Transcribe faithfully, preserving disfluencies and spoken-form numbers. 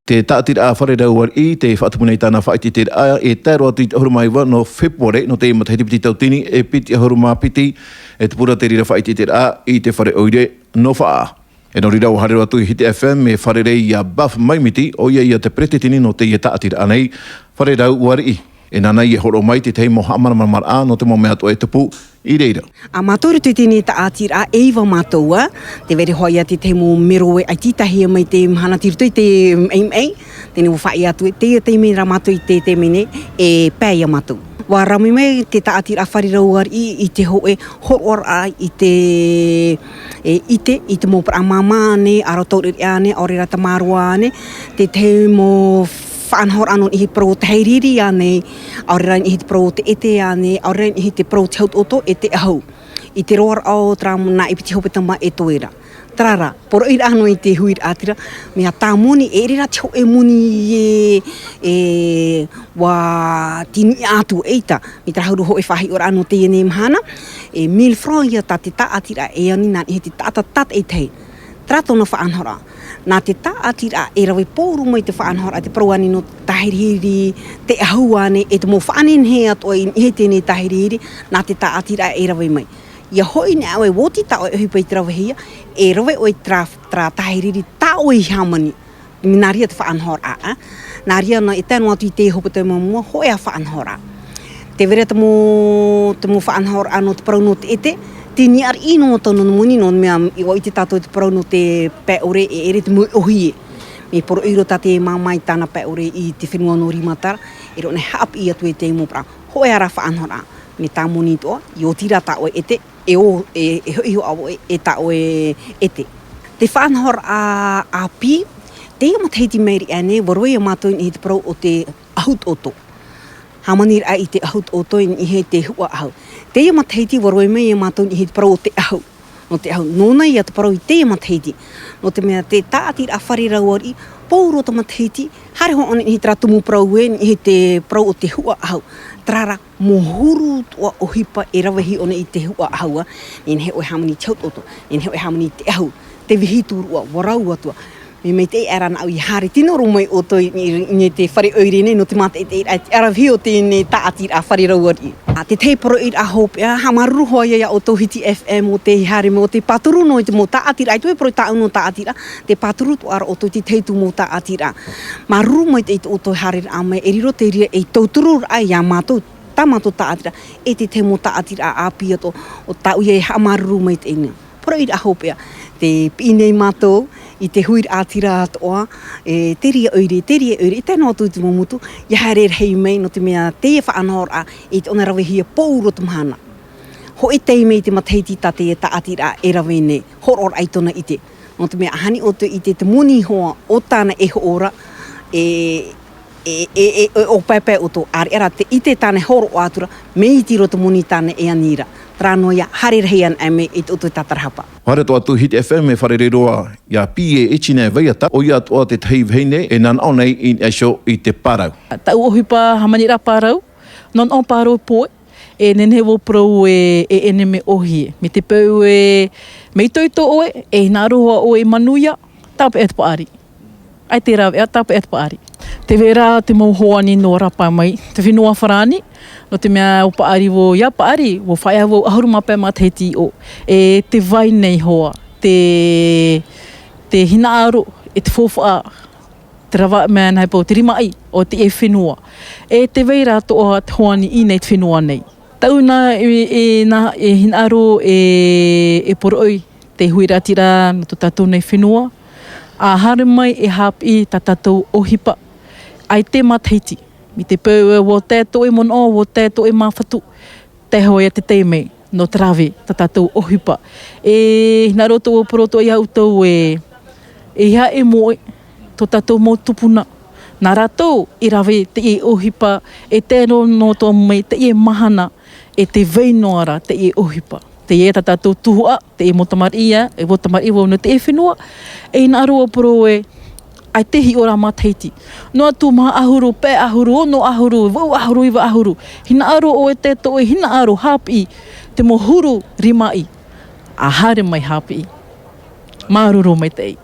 Te tāʻatiraʻa Fare Rau Ariʻi, tē faʻatupu nei tāna faʻaʻiteʻiteraʻa, e tae roa atu i te ʻahuru mā iva nō Fepuare, nō te matahiti piti tauatini e piti ʻahuru mā piti, e tupu ra te reira faʻaʻiteʻiteraʻa i te fare ʻoire nō Faʻaʻā. E nō reira, ʻua haere roa atu i Hiti F M e fārerei iā Buff Maimiti, ʻoia ia te peretiteni nō teie tāʻatiraʻa nei, Fare Rau Ariʻi. E nāna ia hōroʻa mai te tahi mau haʻamāramaramaraʻa nō te mau mea atoʻa e tupu i reira. A mātou i roto i teie tāʻatiraʻa e iva mātou, ā, tē vai ra hoʻi ia te tahi mau mero e ʻaititahia mai te mahana i roto i te maʻimaʻi, teie ʻua faʻaʻite atu, teie taime rā mātou i te, te mene, e pae ia mātou. ʻUa rave mai te tāʻatiraʻa Fare Rau Ariʻi i te hōʻē hōroʻaraʻa i te, e, ʻite, i te mau parau māmā ānei, ʻaore rā taureʻareʻa ānei, ʻaore rā tamaroa ānei, te tahi mau faʻanahoraʻa nō niʻa i te parau o te tahirihiri ānei, ʻaore rā niʻa i te parau o te ʻete ānei, ʻaore rā niʻa i te parau o te hautoto e te ʻahu. I te roaraʻa o terā nā ʻEpiti Hopetoma e toe ra. Terā rā, poroʻi ra ʻano i te huiraʻatira, mea tāmoni, e ʻere rā te hōʻē moni e, e, ʻua tiniʻa atu ʻeita, mai terā huru hōʻē faʻahiʻoraʻa nō teie nei mahana, e mille francs ia tā te tāʻatiraʻa e ani nā niʻa i te taʻata tātaʻitahi. Terā tōna faʻanahoraʻa. Nā te tāʻatiraʻa e rave pauroa mai te faʻanahoraʻa, te parau ānei nō te tahirihiri, te ʻahu ānei, e te mau faʻanehenehe atoʻa i niʻa i teie nei tahirihiri, nā te tāʻatiraʻa e rave mai. ʻIa hoʻi nei ʻoe, ʻua oti tā ʻoe ʻohipa i te ravehia, e rave ʻoe i terā, terā tahirihiri tā ʻoe i hāmani. Nā reira te faʻanahoraʻa, ā. Nā reira nō, e tae noa atu i te Hopetoma mua, hōʻē ā faʻanahoraʻa. Tē vai ra te mau, te mau faʻanahoraʻa nō te parau nō te ʻete, tiniʻa riʻi noa atu nō te moni, nō te mea, ʻua ʻite tātou te parau nō te pae ʻore e ʻere te mau ʻōhie. Mea poroʻi roa tā te māmā i tāna pae ʻore i te fenua nō Rimatara, e rave nei haʻapiʻi atu e te mau parau. Hōʻē ā rā faʻanahoraʻa, mea tāmoni atoʻa, ʻia oti rā tā ʻoe ʻete, e ō, e, e hoʻi hoʻi ʻoe e tā ʻoe ʻete. Te faʻanahoraʻa ʻāpī, teie matahiti mai ra ānei, ʻua rave ia mātou i niʻa i te parau o te ʻahu toʻotoʻo. Hāmaniraʻa i te ʻahu toʻotoʻo i niʻa i te huʻa ʻahu. Teie matahiti ʻua rave mai ia mātou i niʻa i te parau o te ʻahu. Nō te ʻahu, nōna ia te parau i teie matahiti. Nō te mea te tāʻatiraʻa Fare Rau Ariʻi, pauroa te matahiti, haere hoʻi ʻōna i niʻa i terā tumu parau ē, i niʻa i te parau o te huʻa ʻahu. Terā rā, mau huru atoʻa ʻohipa e ravehia ʻōna i te huʻa ʻahu, ā, nehenehe ʻoe e hāmani i te hautoto, nehenehe ʻoe e hāmani i te ʻahu, te vīhi tūruʻa, ʻua rau atoʻa. Mea maitaʻi aʻe rā nāʻu ʻia haere tino roa mai ʻoutou i, i, i niʻa i te fare ʻoire nei, nō te mātaʻitaʻiraʻa i te ravehia o teie nei tāʻatiraʻa Fare Rau Ariʻi. Ā, te tahi poroʻiraʻa hopeʻa, haʻamāuruuru hoʻi ia ʻoutou Hiti F M ʻo tei haere mai, ʻo tei pāturu noa i te mau tāʻatiraʻa, ʻaita e poroʻi tāʻu noa tāʻatiraʻa, tei pāturu atoʻa ra ʻoutou i te tahi atu mau tāʻatiraʻa. Māuruuru maitaʻi tō ʻoutou haereraʻa mai, e riro te reira ei tautururaʻa ia mātou, tā mātou tāʻatiraʻa, e te tahi mau tāʻatiraʻa ʻāpī atoʻa, ʻo tāʻu ia e haʻamāuruuru maitaʻi nei. Poroʻiraʻa hopeʻa, tē piʻi nei mātou i te huiraʻatira atoʻa, e te reira ʻoire, te reira ʻoire, e tae noa atu i te mau motu, ʻia haere rahi mai, nō te mea teie faʻanahoraʻa, e tē ʻōna ravehia pauroa te mahana. Hōʻē taime i te matahiti tā teie tāʻatiraʻa e rave nei, hōroʻaraʻa i tōna ʻite. Nō te mea, ʻa hāmani ʻoutou i te, te moni hoʻi o tāna e hoʻo ra, e, e, e, e, e ʻōpaepae ʻoutou, ʻāreʻa rā te ʻite tāna e hōroʻa atu ra, mea iti roa te moni tāna e ani ra. Terā noa ia, haere rahi ana mai i tō ʻoutou tātarahapa. Haere atoʻa atu Hiti F M e fārerei roa iā P A Echine Vaiata, ʻoia atoʻa te tahi vahine e nānaʻo nei i niʻa iho i te pārau. Tāʻu ʻohipa hāmaniraʻa pārau, nō nā pārau poʻe, e nehenehe vau e parau e, e ʻenemi ʻōhie. Mai te peu e, mea itoito ʻoe, e hinaʻaro ʻoe i manuia, tāpeʻa te paʻari. ʻAita e rāveʻa, tāpeʻa te paʻari. Tē vai ra te mau hoani nō rāpae mai, te fenua Farāni, nō te mea ʻua paʻari vau, ʻia paʻari, ʻua faʻaea vau ʻahuru mā pae matahiti i ʻō. E tē vai nei hoʻi, te, te hinaʻaro, e te faufaʻa, te rava, mea nā hea pau, te rimaʻi o teie fenua. E tē vai ra atoʻa te hoani i niʻa i te fenua nei. Tāʻu nā, e, e, nā, e hinaʻaro, e, e poroʻi te huiraʻatira nō tō tātou nei fenua. ʻA haere mai e haʻapiʻi tā tātou ʻohipa. ʻAita e matahiti. Mai te peu ē ʻua tae atoʻa e manaʻo, ʻua tae atoʻa e māfatu. Tae hoʻi ia te taime, nō te rave, tā tātou ʻohipa. E hinaʻaro atoʻa vau e parau atoʻa iā ʻoutou ē, e aha e moʻe, tō tātou mau tupuna. Nā rātou i rave teie ʻohipa, e tae noa atoʻa mai teie mahana, e tē vai noa ra teie ʻohipa. Teie tā tātou tuhaʻa, teie mau tamariʻi ā, e vau tamariʻi vau nō teie fenua, e hinaʻaro vau e parau ē, ʻaita e hiʻo ra matahiti. Noa atu maha ʻahuru, pae ʻahuru, ono ʻahuru, vaʻu ʻahuru, iva ʻahuru. Hinaʻaro ʻoe e tae atoʻa e hinaʻaro haʻapiʻi, te mau huru rimaʻi. ʻA haere mai haʻapiʻi. Māuruuru maitaʻi.